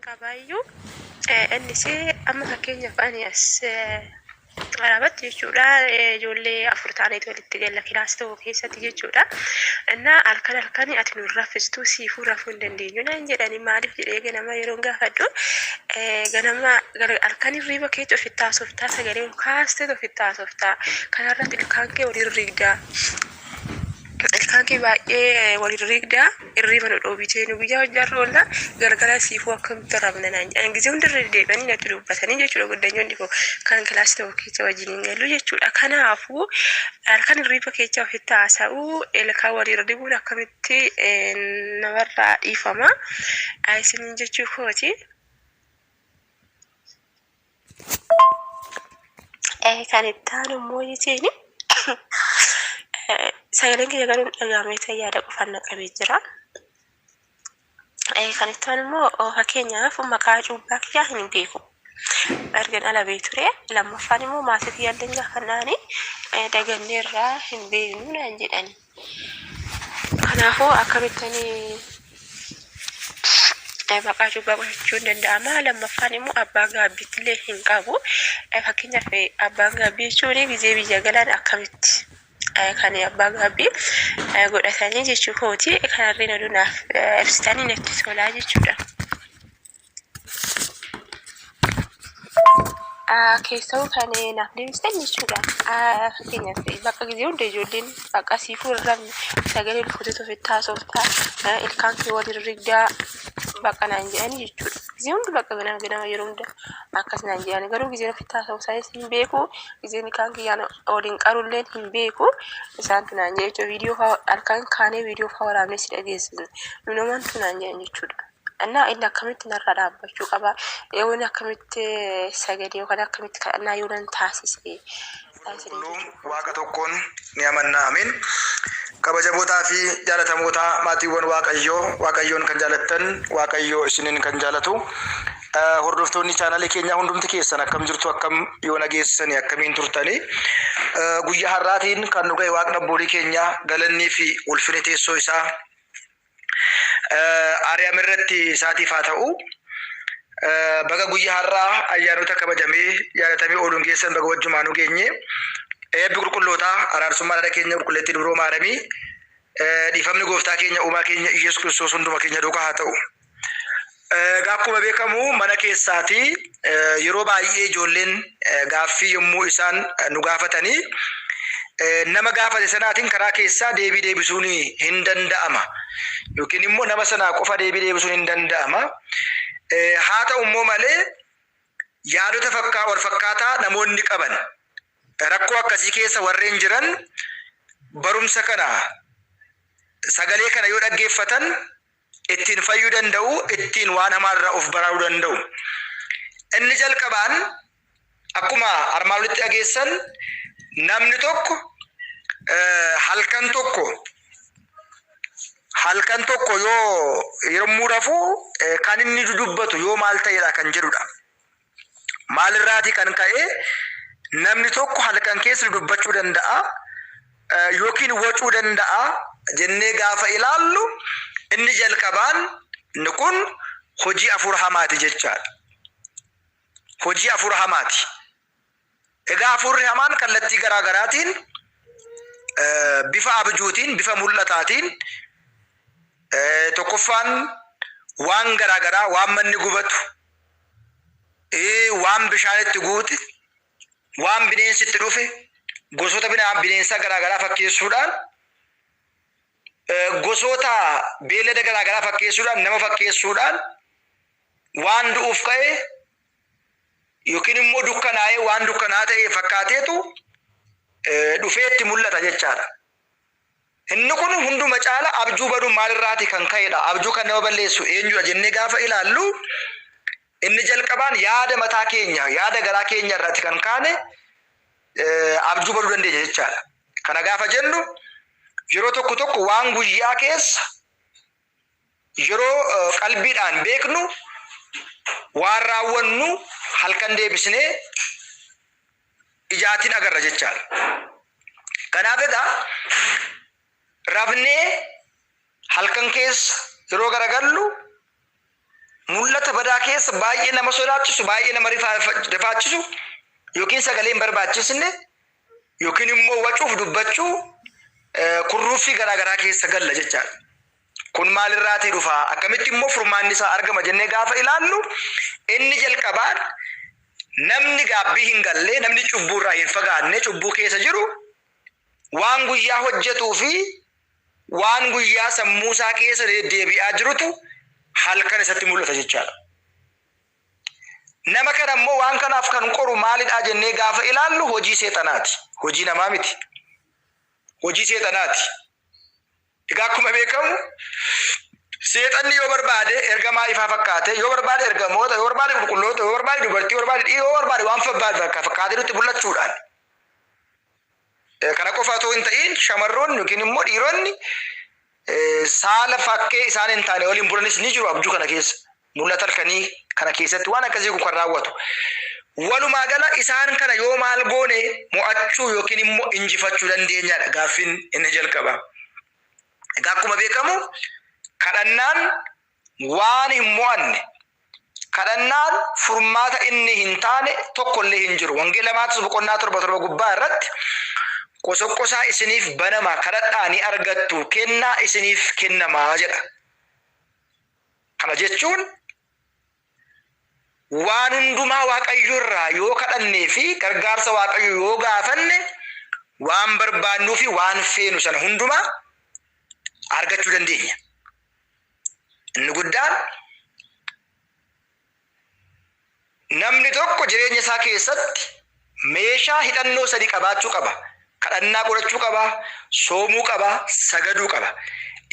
Qabaayyuu innis amma fakkeenyaaf ani as Arabatti jechuudha ijoollee afur taaneeti walitti galla kilaasii tokko keessatti jechuudha. Innaa halkan halkan ati nu raffistuu siifuu rafuu hin dandeenyu naan jedhani maaliif jedhee ganama yeroon gaafadhu ganama halkan hirriiba keetti ofitti haasoftaa sagalee ol kaastee ofitti haasoftaa kanarratti ilkaan kee waliin rigdaa ilkaan kee baay'ee waliin rigdaa hirriiba nu dhoobitee nu guyyaa hojjaarra oolla galgala siifuu akkamitti rafna naan jedhan gisee hundarra deddeebi'anii natti dubbatanii jechuudha goddanyoonni koo kan kilaasii tokko keessa wajjin hin gallu jechuudha kanaafuu halkan hirriiba keessa ofitti haasa'uu ilkaan waliin riguun akkamitti namarraa dhiifama isiniin jechuu kooti. Kan itti aanu immoo jechuun sagaleen kiyya garuu hin dhaga'amee ta'e yaada qofaan na qabee jira. Kan itti aanu immoo fakkeenyaaf maqaa cuubbaa kiyyaa hin beeku. Ergan ala ba'ee ture. Lammaffaan immoo maatii kiyyaallee gaafannaani daganneerraa hin beeknu naan jedhani. Kanaafuu akkamittan maqaa cuuphaa godhachuun danda'ama? Lammaffaan immoo abbaa gaabbiitti illee hin qabu. Fakkeenyaaf abbaan gaabbii jechuun gizee biyya galan akkamitti kan abbaa gaabbii godhatanii jechuu kooti. Kanarreen oduu naaf ibsitanii natti tolaa jechuudha. Keessa'uu kan naaf deebistan jechuudha. Fakkeenyaaf bakka gizee hunda ijoolleen bakka siifuu hin rafne sagalee ol fuutetu ofitti haasofta ilkaan kee waliin rigdaa bakka naan jedhani jechuudha. Gizee hunda bakka ganama ganama yeroo hunda akkas naan jedhani garuu gizeen ofitti haasa'u isaanis hin beeku gizeen ilkaan kiyyaan waliin qarulleen hin beeku isaantu naan jedhe jechuudha. Viidiyoo fa'aa halkan kaanee viidiyoo fa'aa waraabnee si dhageessisne nu namantu naan jedhan jechuudha. Innaa inni akkamitti narraa dhaabbachuu qaba? Yoon akkamitti sagalee yookaan akkamitti kadhannaa yoo nan taasise? Qulqulluu Waaqa tokkoon ni amanna. Ameen. Kabajamootaa fi jaalatamootaa maatiiwwan Waaqayyoo, Waaqayyoon kan jaalattan, Waaqayyoo isiniin kan jaalatu. Hordoftoonni chaanaalii keenyaa hundumti keessan akkam jirtu akkam yoo nageessani akkamiin turtani. Guyyaa har'aatiin kan nu ga'e Waaqni abboolii keenyaa galannii fi ulfini teessoo isaa Aariyaam irratti isaatiif haa ta'u. Baga guyyaa har'aa ayyaanota kabajamee yaadatamee ooluun geessan baga wajjumaanuu geenye. Eebbi qulqullootaa araarsummaan haadha keenya qulqulleettii dubroo Maaramii dhiifamni gooftaa keenya uumaa keenya Iyyasuus Kiristoos hunduma keenya duukaa haa ta'u. Egaa akkuma beekamu mana keessaati yeroo baay'ee ijoolleen gaaffii yommuu isaan nu gaafatanii nama gaafate sanaatiin karaa keessaa deebii deebisuun hin danda'ama. Yookiin immoo nama sanaa qofa deebii deebisuun hin danda'ama. Haa ta'u immoo malee yaadota fakkaa wal fakkaataa namoonni qaban rakkoo akkasii keessa warreen jiran barumsa kana sagalee kana yoo dhaggeeffatan ittiin fayyuu danda'u, ittiin waan hamaa irraa of baraaruu danda'u. Inni jalqabaan akkuma armaan olitti dhageessan namni tokko halkan tokko halkan tokko yoo yommuu rafu kan inni dudubbatu yoo maal ta'edha kan jedhudha. Maalirraatii kan ka'e namni tokko halkan keessa dubbachuu danda'a yookiin wacuu danda'a jennee gaafa ilaallu inni jalqabaan inni kun hojii hafuura hamaati jechaadha. Hojii hafuura hamaati. Egaa hafuurri hamaan kallattii garaa garaatiin bifa abjuutiin, bifa mul'ataatiin tokkoffaan waan garaa garaa waan manni gubatu, waan bishaan itti guute, waan bineensi itti dhufe, gosoota bineensaa garaa garaa fakkeessuudhaan gosoota beellada garaa garaa fakkeessuudhaan nama fakkeessuudhaan waan du'uuf ka'e yookiin immoo dukkanaa'ee waan dukkanaa ta'e fakkaateetu dhufee itti mul'ata jechaadha. Inni kun hunduma caala abjuu baduun maalirraati kan ka'edha. Abjuu kan nama balleessu eenyudha jennee gaafa ilaallu inni jalqabaan yaada mataa keenya yaada garaa keenya irraati kan kaane abjuu baduu dandeenya jechaadha. Kana gaafa jennu yeroo tokko tokko waan guyyaa keessa yeroo qalbiidhaan beeknu waan raawwannu halkan deebisnee ijaatiin agarra jechaadha. Kanaaf egaa rafnee halkan keessa yeroo garagallu mul'ata badaa keessa baay'ee nama sodaachisu, baay'ee nama rifaachisu yookiin sagalee hin barbaachisne yookiin immoo wacuuf dubbachuu kurruuffii garaa garaa keessa galla jechaadha. Kun maalirraatii dhufa? Akkamitti immoo furmaanni isaa argama jennee gaafa ilaallu inni jalqabaan namni gaabbii hin galle, namni cubbuurraa hin fagaanne, cubbuu keessa jiru waan guyyaa hojjetuu fi waan guyyaa sammuu isaa keessa deddeebi'aa jirutu halkan isatti mul'ata jechaadha. Nama kana immoo waan kanaaf kan qoru maalidhaa jennee gaafa ilaallu hojii seexanaati. Hojii namaa miti. Hojii seexanaati. Egaa akkuma beekamu seexanni yoo barbaade ergamaa ifaa fakkaate, yoo barbaade ergamoota, yoo barbaade qulqulloota, yoo barbaade dubartii, yoo barbaade dhiira, yoo barbaade waan fakkaatee nutti mul'achuudhaan. Kana qofa otoo hin ta'in shamarroonni yookiin immoo dhiironni saala fakkee isaan hin taane waliin bulanis ni jiru abjuu kana keessa. Mul'ata halkanii kana keessatti waan akkasii kun kan raawwatu. Walumaa gala isaan kana yoo maal goone mo'achuu yookiin immoo injifachuu dandeenyadha gaaffiin inni jalqaba. Egaa akkuma beekamu kadhannaan waan hin mo'anne, kadhannaan furmaata inni hin taane tokko illee hin jiru. Wangeela Maatewos boqonnaa 7:7 gubbaa irratti qosoqqosaa isiniif banama, kadhadhaa ni argattu, kennaa isiniif kennamaa jedha. Kana jechuun waan hundumaa Waaqayyo irraa yoo kadhannee fi gargaarsa Waaqayyo yoo gaafanne waan barbaannuu fi waan feenu sana hundumaa argachuu dandeenya. Inni guddaan namni tokko jireenya isaa keessatti meeshaa hidhannoo sadi qabaachuu qaba. Kadhannaa godhachuu qaba, soomuu qaba, sagaduu qaba.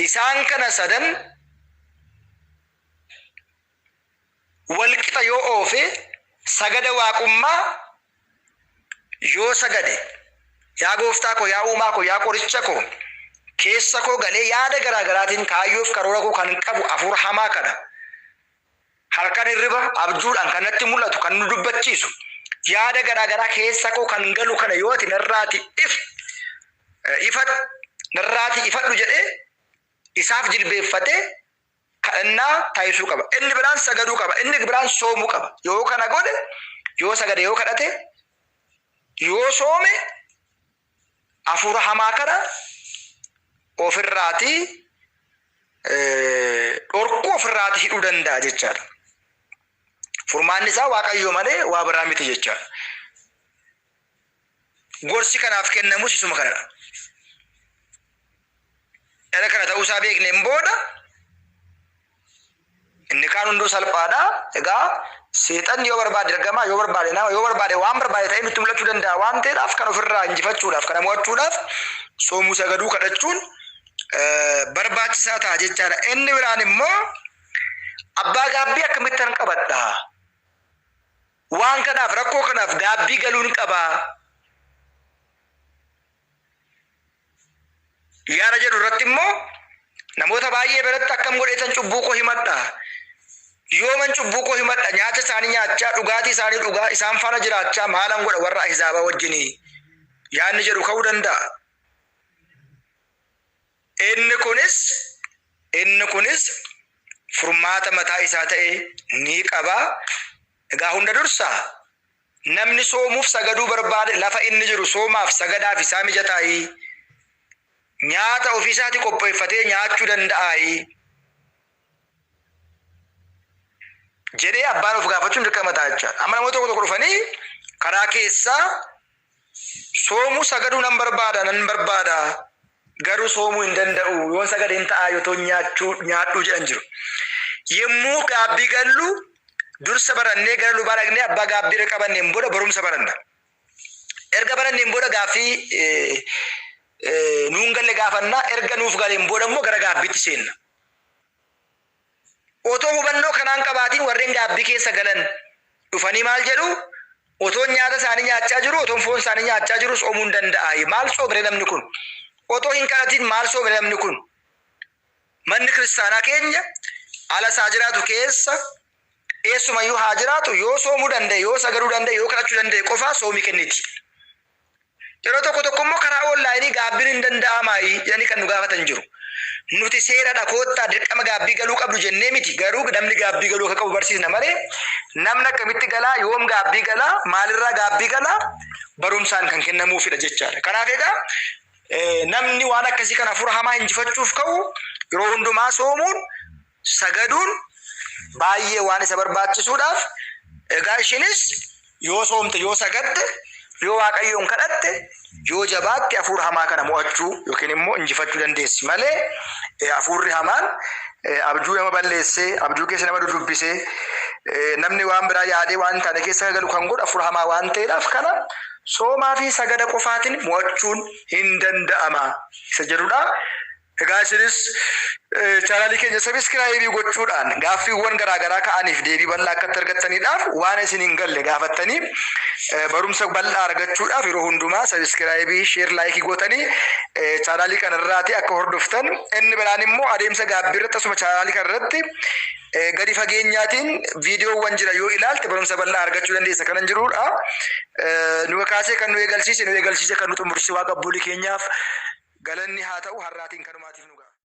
Isaan kana sadan walqixa yoo oofe, sagada waaqummaa yoo sagade, yaa gooftaa koo, yaa uumaa koo, yaa qoricha koo, keessa koo galee yaada garaa garaatiin kaayyoof karoora koo kan qabu hafuura hamaa kana halkan hirriba abjuudhaan kan natti mul'atu, kan nu dubbachiisu, yaada garaa garaa keessa koo kan galu kana yoo ati narraati if ifadhu, narraati ifadhu jedhee isaaf jilbeeffatee kadhannaa taasisuu qaba. Inni biraan sagaduu qaba. Inni biraan soomuu qaba. Yoo kana godhe, yoo sagade, yoo kadhate, yoo soome hafuura hamaa kana ofirraatii dhorkuu, ofirraatii hidhuu danda'a jechaadha. Furmaanni isaa Waaqayyo malee waa biraa miti jechaadha. Gorsi kanaaf kennamus isuma kanadha. Erga kana ta'uusaa beekneen booda inni kaan hunduu salphaadha. Egaa seexanni yoo barbaade ergamaa, yoo barbaade nama, yoo barbaade waan barbaade ta'ee nutti mul'achuu danda'a waan ta'eedhaaf kan ofirraa injifachuudhaaf, kana mo'achuudhaaf soomuu, sagaduu, kadhachuun barbaachisaa ta'a jechaadha. Inni biraan immoo abbaa gaabbii akkamittan qabadha? Waan kanaaf, rakkoo kanaaf gaabbii galuun qaba yaada jedhu irratti immoo namoota baay'ee biratti akkam godheetan cubbuu koo himadha? Yooman cubbuu koo himadha? Nyaata isaanii nyaachaa, dhugaatii isaanii dhugaa, isaan faana jiraachaa maalan godha warra ahizaabaa wajjinii? Yaadni jedhu ka'uu danda'a. Inni kunis furmaata mataa isaa ta'e ni qaba. Egaa hunda dursa namni soomuuf sagaduu barbaade lafa inni jiru soomaaf sagadaaf isaa mijataayi? Nyaata ofiisaati qopheeffatee nyaachuu danda'aayi? Jedhee abbaan of gaafachuun dirqama ta'a jechaadha. Amma namoota tokko tokko dhufanii karaa keessaa soomuu sagaduu nan barbaada garuu soomuu hin danda'u, yoon sagade hin ta'a yoo ta'u nyaachuu nyaadhuu jedhan jiru. Yommuu gaabbii gallu dursa barannee gara lubaa dhaqnee abbaa gaabbii irra qabanneen booda barumsa baranna. Erga baranneen booda gaaffii nuun galle gaafannaa, erga nuuf galeen booda immoo gara gaabbiitti seenna. Otoo hubannoo kanaan qabaatiin warreen gaabbii keessa galan dhufanii maal jedhu? Otoo nyaata isaanii nyaachaa jiru, otoo foon isaanii nyaachaa jiru soomuu hin danda'a. Maal soomre namni kun? Otoo hin kadhatin maal soomre namni kun? Manni kiristaanaa keenya ala isaa jiraatu keessa eessumayyuu haa jiraatu, yoo soomuu danda'e, yoo sagaduu danda'e, yoo kadhachuu danda'e qofaa soomii kenniti. Yeroo tokko tokko immoo karaa onlaayinii gaabbiin hin danda'amaayi jedhanii kan nu gaafatan jiru. Nuti seeradha koottaa dirqama gaabbii galuu qabdu jennee miti, garuu namni gaabbii galuu akka qabu barsiisna malee namni akkamitti galaa, yoom gaabbii galaa, maalirraa gaabbii galaa barumsaan kan kennamuufidha jechaadha. Kanaaf egaa namni waan akkasii kana hafuura hamaa injifachuuf ka'u yeroo hundumaa soomuun sagaduun baay'ee waan isa barbaachisuudhaaf, egaa ishinis yoo soomte, yoo sagadde, yoo Waaqayyoon kadhatte, yoo jabaatte hafuura hamaa kana mo'achuu yookiin immoo injifachuu dandeessi malee hafuurri hamaan abjuu nama balleessee, abjuu keessa nama dudubbisee, namni waan biraa yaadee waan hin taane keessa galu kan godhu hafuura hamaa waan ta'eedhaaf kana soomaa fi sagada qofaatiin mo'achuun hin danda'ama isa jedhudha. Egaa isinis chaanaalii keenya sabiskiraayibii gochuudhaan gaaffiiwwan garaagaraa ka'aniif deebii bal'aa akka itti argattaniidhaaf, waan isin hin galle gaafattanii barumsa bal'aa argachuudhaaf yeroo hundumaa sabiskiraayibii, share, laayikii gootanii chaanaalii kanarraati akka hordoftan. Inni biraan immoo adeemsa gaabbii irratti asuma chaanaalii kanarratti gadi fageenyaatiin viidiyoowwan jira, yoo ilaalte barumsa bal'aa argachuu dandeessa kanan jirudha. Nu kaasee kan nu eegalsiise, nu eegalsiise kan nu xumursiise Waaqa abboolii keenyaaf galanni haa ta'u. Har'aatiin kanumaatiif nu